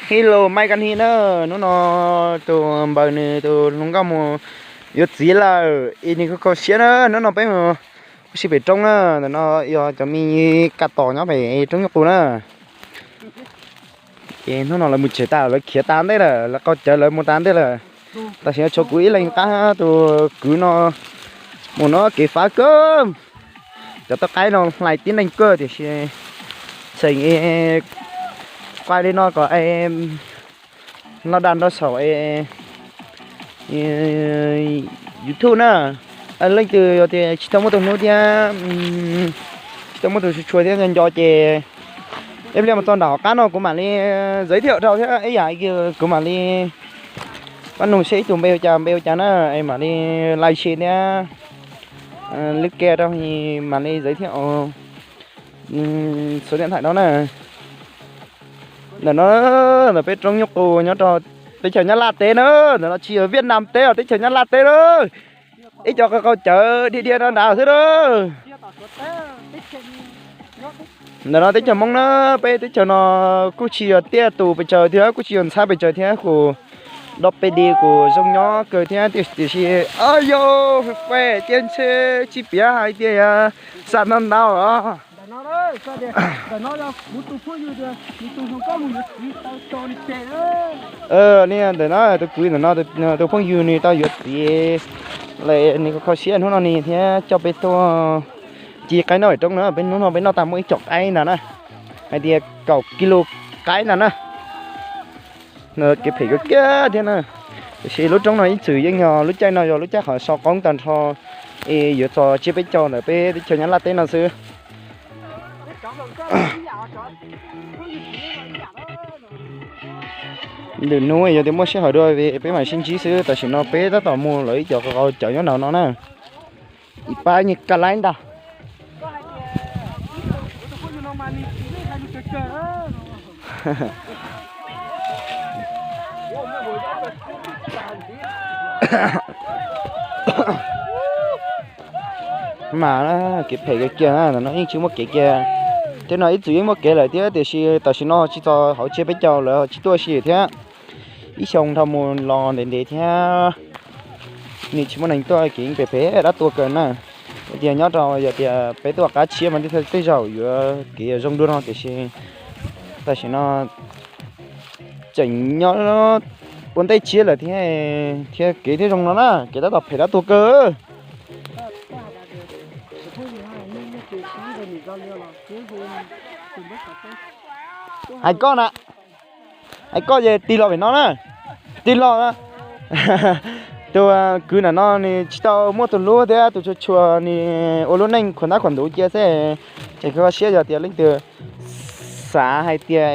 Hello, Maiv Kaj Hni na, hnub no tus npawg nws tus hluas nkauj mus yuav txiv lawm, es nws kuj kho siab na, hnub no peb mus ua si pem roob na, ntawm no yog cov me ka tos nyob pem roob nyuj qus na. Ces hnub no lawv mus tsev tas, lawv khiav tas ntej lawm, lawv qau cawv lawv mus tas ntej lawm. Tam sim no tshuav kuv ib leeg qab tus kwv no mus no kev fab kawg. Cov toj qaib no hlais tib neeg kawg tiam sis tseem quaj li no kom loj dag nrog saum YouTube na. Leej twg yog tias tsis tau muaj tus hlub thiab tsis tau muaj tus tshua thiab nco nco ces ib pliag mus txog nram hauv qab no kuv mam li giới thiệu rau thiab ib yam kuv mam li pab nug seb ib tug npe ua cas npe ua cas na, es mam li live stream thiab lub ke rau mam li giới thiệu số điện thoại no na. Ntawm no, ntawm peb roob nyuj qus nyob rau teb chaws Nyab Laj teb na, ntawm no tsis yog Vietnam teb os, teb chaws Nyab Laj teb na. Ib co qau qau cawv dhia dhia rau nrad xwb na. Ntawm no teb chaws Hmoob na, peb teb chaws no kuj tsis yog tiaj tus pes tsawg thiab kuj tsis yog ntxhab pes tsawg thiab, kuj dob peb di kuj zoo nyob kawg thiab tiam sis, o yau, fais tias ntshe tsis piav hais tias yog xam ntau ntau os. Li ntawm no tus kwv ntawm no tus phooj ywg nws tau yuav txiv lawm, nws kuj kho siab hnub no nws thiaj coj peb tuaj ci qaib noj pem roob na, peb hnub no peb noj tag muaj ib co qaib ntag na, hais tias kaum kis lus qaib ntag na. Kev phem kawg kiag thiab na. Tiam sis lub roob no ib txwm yeej yog lub caij no yog lub caij qhov sau qoob tag nrho, es yuav txog tsiab peb caug ntawm peb teb chaws Nyab Laj teb no xwb. Lwm hnub yog tias muaj sij hawm dua peb mam sib ntsib xwb, tam sim no peb tab tom mus lawv ib co qau cawv nyob nraum no na. Ib pab nyuag ka laib ntag. Mas kev phem kiag kiag, ntawm no yeej tsis muaj kev kiag. Tej no ib txwm yeej muaj kev lawm thiab tiam sis tam sim no tsis txog hauv tsiab peb caug lawv tsis tuaj si thiab. Ib xyoo dhau mus los ntev ntev thiab, nws tsis muaj neeg tuaj, kev yeej phem phem dab tuag kawg na. Tias nyob rau yog tias peb tuaj qab tshiab mas tej zaum yuav kev yuav zoo dua no tiam sis tam sim no tseem nyob ua ntej tshiab lawm thiab, thiab kev thiaj zoo no na, kev tab tom phem dab tuag kawg. Hais koj na, hais koj ces tig los pem no na, tig los na. Tus kwv ntawm no nws tsis tau muaj tus hlub thiab tus tshua tshua, nws ua lub neej khuam ntab khuam ntuv cia xwb, tseem kho siab yog tias leej twg xav hais tias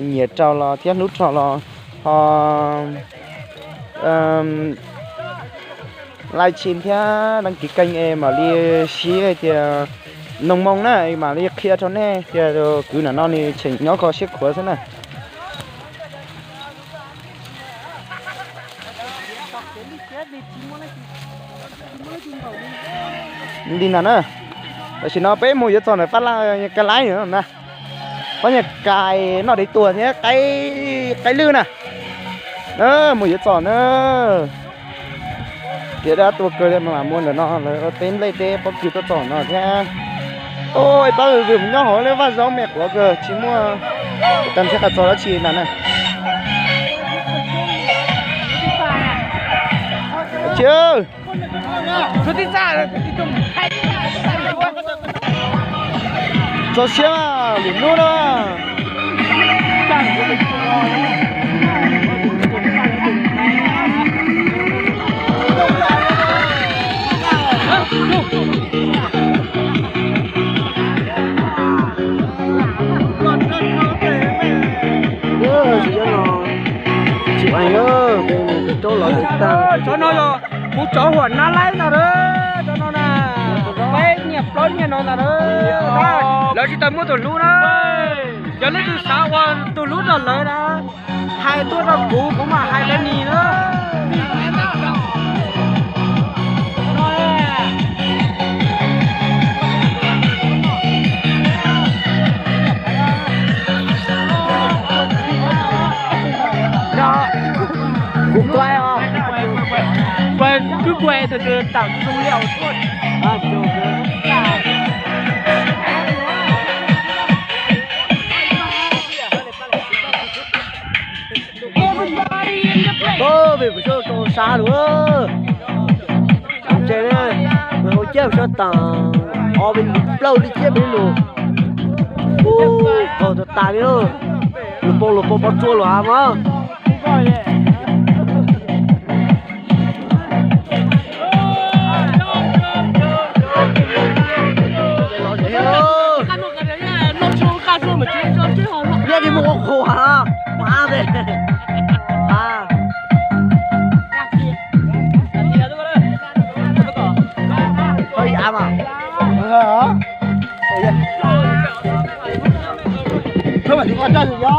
nyiam rau los thiab hlub rau los ho like stream thiab đăng ký kênh es mam li sib hais tias noog moo na, mam li qhia rau nej tias kwv ntawm no nws tseem nyob kho siab khuav xwb na. Li ntag na, tam sim no peb mus yuav txog ntawm pab laj ka laib na, pab nyuag ka noj dev tuag thiab qaib lwj na. Mus yuav txog na. Kev dab tuag kawg li mas mus ntawm no lawv ua teb nplej teb pob kws tuaj txog no thiab. Ib pab vwm vwm nyob hauv lub vaj zaub me quav kawg tsis muaj tag nrhiav qas txog dab tsi ntag na. Tsis txog siab lwm hnub na. Cov no yog kuv cov huam nab laib ntag, cov no na, peb nyiaj plaub nyiaj no ntag. Lawv tsis tau muaj tus hlub na. Yog leej twg xav ua tus hlub rau lawv na, hais tuaj rau kuv, kuv mam hais rau nws na. Quay từ từ tạo dung liệu thôi. Ơ, peb mus sab rau sab lawm. Tsev ne, mus hauv ceb mus sab tas, ob peb plaub li ceb peb lus. Ub, tau tas tas li, lus poob lus poob pob tsuas lus av mas. Liab li mus ua qhuav mas de. Hơi ám à? Thôi mà chúng con cho được nhá.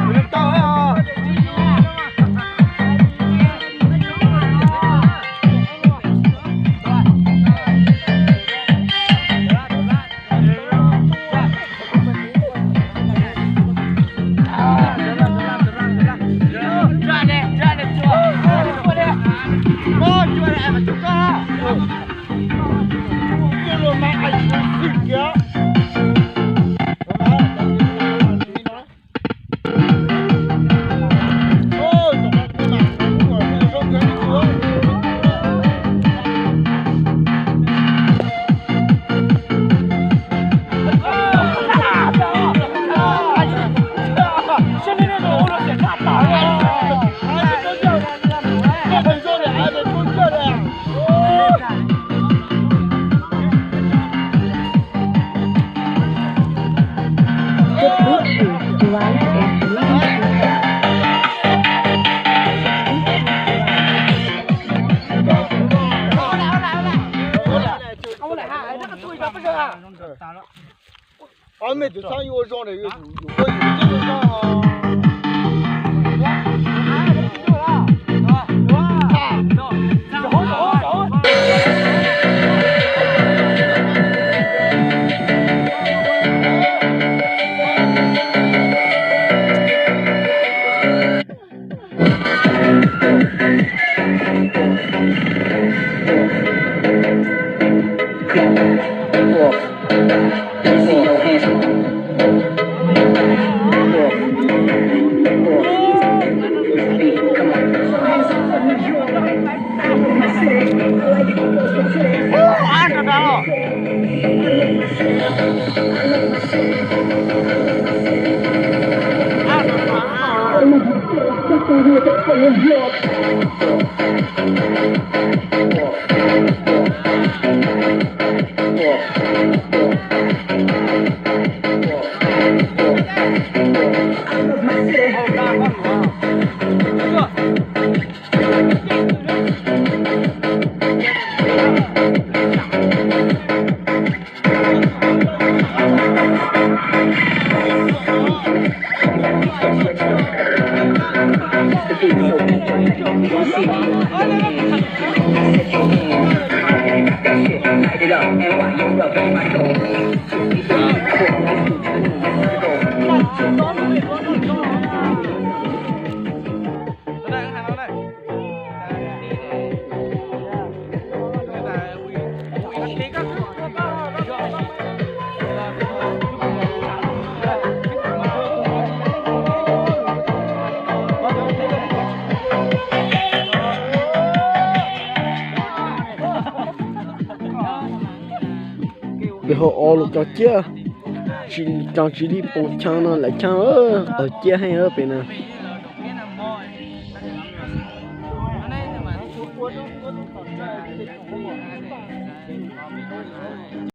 Chúng con cho ấy à. Ob me tus txhob yuav ua zoo na, yus ua yus tib zoo. Peb ho ob lub cov ciab, tsis tsis li poob chaw no lawv chaw, qhov ciab heev pem no.